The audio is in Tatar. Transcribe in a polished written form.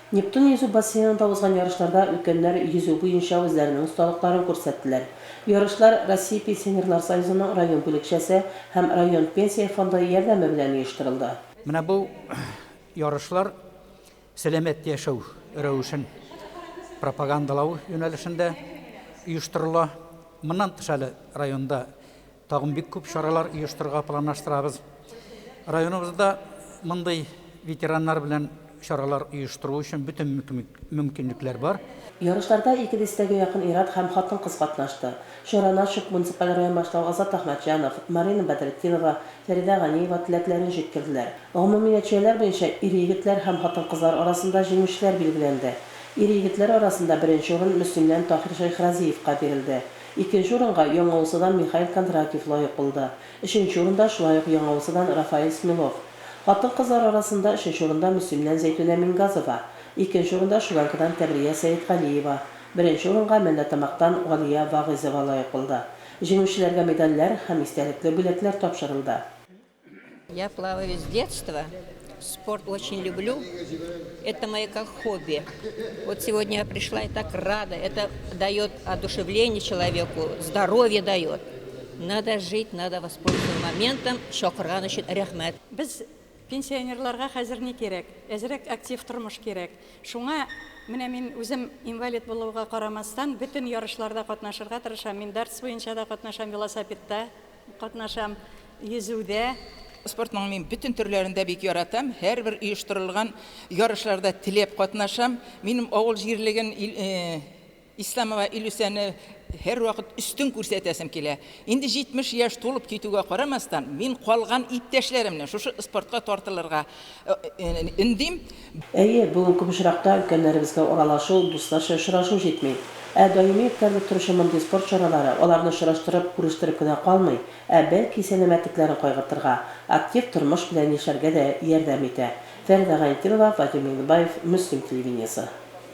Нептун йөзү бассейнында узган ярышларда өлкәннәр йөзү буенча үзләренең осталыкларын күрсәттеләр. Ярышлар Россия Пенсионерлар союзының район бүлекчәсе һәм район Пенсия фонды ярдәме белән оештырылды. Менә бу ярышлар сәламәт яшәү рәвешен пропагандалау юнәлешендә оештырыла. Моннан тыш әле районда Тагын бик күп чаралар оештырырга планлаштырабыз. Районыбызда мондый ветераннар белән чаралар оештыру өчен бөтен мөмкинлекләр бар. Ярышларда ике дистәгә якын ир-ат һәм хатын-кыз катнашты. Чараны ачып, муниципаль район башлыгы Азат Әхмәтҗанов, Марина Бәдретдинова, Фәридә Ганиева теләкләрен җиткерделәр. Гомуми нәтиҗәләр буенча ир-егетләр һәм хатын-кызлар арасында җиңүчеләр билгеләнде. Ир-егетләр арасында беренче урын Мөслимнән Таһир Шәйхразиевка бирелде. Икенче урынга Яңа Усадан Михаил Кондратьев лаек булды. Өченче урында, шулай ук Яңа Усадан Рафаэль Смелов. Хатын-кызлар арасында өченче урында Мөслимнән Зәйтүнә Мингазова, икенче урында Шуганкадан Тәбрия Сәетгалиева, беренче урынга Мәлләтамактан Галия Вагыйзова лаек булды. Җиңүчеләргә медальләр һәм истәлекле бүләкләр тапшырылды. Я плаваю с детства, спорт очень люблю. Это мое как хобби. Вот сегодня я пришла и так рада. Это дает одушевление человеку, здоровье дает. Надо жить, надо воспользоваться моментом. Чакырган өчен рәхмәт. Без пенсионерларга хәзер ни кирәк? Әзрәк актив тормыш кирәк. Шуңа менә мин үзем инвалид булуга карамастан, бөтен ярышларда катнашырга тырышам. Мин дартс буенча да катнашам, велосипедта. Катнашам йөзүдә. Спортның мин бөтен төрләрен дә бик яратам. Һәрбер оештырылган ярышларда теләп катнашам. Минем авыл җирлеген Исламова Илүсәне һәрвакыт өстен күрсәтәсем килә. Инде 70 яшь тулып китүгә карамастан, мин калган иптәшләремне шушы спортка тартылырга өндим. Әйе, бүген күп очракта өлкәннәребезгә аралашу, дусларча очрашу җитми. Ә даими үткәрелеп торучы мондый спорт чаралары аларны очраштырып, күрештереп кенә калмый, ә бәлки сәламәтлекләрен кайгыртырга, актив тормыш белән яшәргә дә ярдәм итә. Фәридә Гайнетдинова, Вадим Миңнебаев, Мөслим телевидениесе.